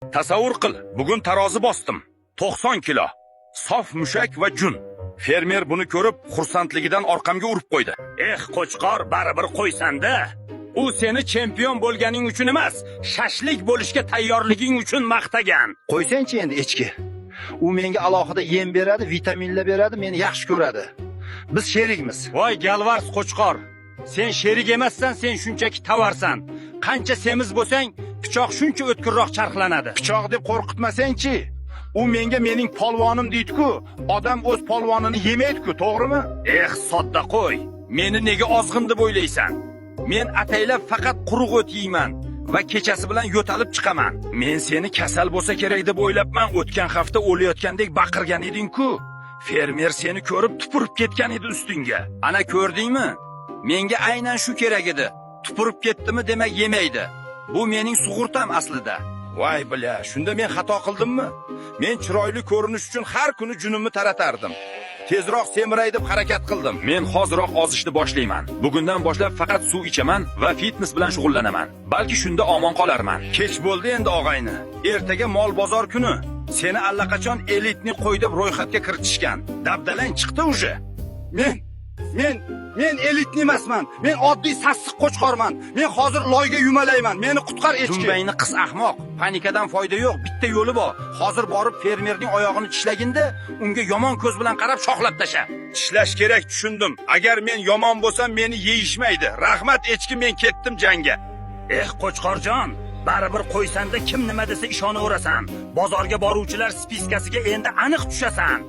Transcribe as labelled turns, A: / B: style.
A: Tasavvur qil, bugun tarozi bosdim. 90 kilo. Sof mushak va jun. Fermer buni ko'rib, xursandligidan orqamga urib qo'ydi. Eh, qo'chqor, baribir qo'ysan-da. U seni chempion bo'lganing uchun emas, shashlik bo'lishga tayyorliging uchun maqtagan.
B: Qo'ysangchi endi, echki. U menga alohida yem beradi, vitaminlar beradi, meni yaxshi ko'radi. Biz sherikmiz.
A: Voy galvars qo'chqor. Sen sherik emassan, sen shunchaki tovarsan. Qancha semiz bo'lsang, pichoq shuncha o'tkirroq charxlanadi.
B: Pichoq deb qo'rqitmasang-chi. U menga mening polvonim deydi-ku. Odam o'z polvonini yemaydi-ku, to'g'rimi?
A: Eh, sodda qo'y. Meni nega ozg'in deb o'ylaysan? Men ataylab faqat quruq o't yeyman va kechasi bilan yo'talib chiqaman. Men seni kasal bo'lsa kerak deb o'ylabman. O'tgan hafta o'layotgandek baqirgan eding-ku. Fermer seni ko'rib tupurib ketgan edi ustingga. Ana ko'rdingmi? Menga aynan shu kerak edi. Tupurib ketdimi, demak yemaydi. Bu mening sug'urtam aslida. Voy бля, shunda men xato qildimmi? Men chiroyli ko'rinish uchun har kuni junimni taratardim. Tezroq semiray deb harakat qildim. Men hoziroq ozishni boshlayman. Bugundan boshlab faqat suv ichaman va fitness bilan shug'ullanaman. Balki shunda omon qolarman. Kech bo'ldi endi, og'ayni. Ertaga mol bozor kuni. Seni allaqachon элитный qo'y deb ro'yxatga kiritishgan. Dabdalang chiqdi уже.
B: Men элитный emasman. Men oddiy sassiq qo'chqorman. Men hozir loyga yumalayman. Meni qutqar, echki.
A: Dumbangni qis, ahmoq. Panikadan foyda yo'q, bitta yo'li bor. Hozir borib fermerning oyog'ini tishlaginda, unga yomon ko'z bilan qarab shoxlab tasha.
B: Tishlash kerak, tushundim. Agar men yomon bo'lsam, meni yeyishmaydi. Rahmat, echki, men ketdim jangga.
A: Eh, qo'chqorjon, baribir qo'ysanda, kim nima desa ishonaverasan. Bozorga boruvchilar списка siga endi aniq tushasan.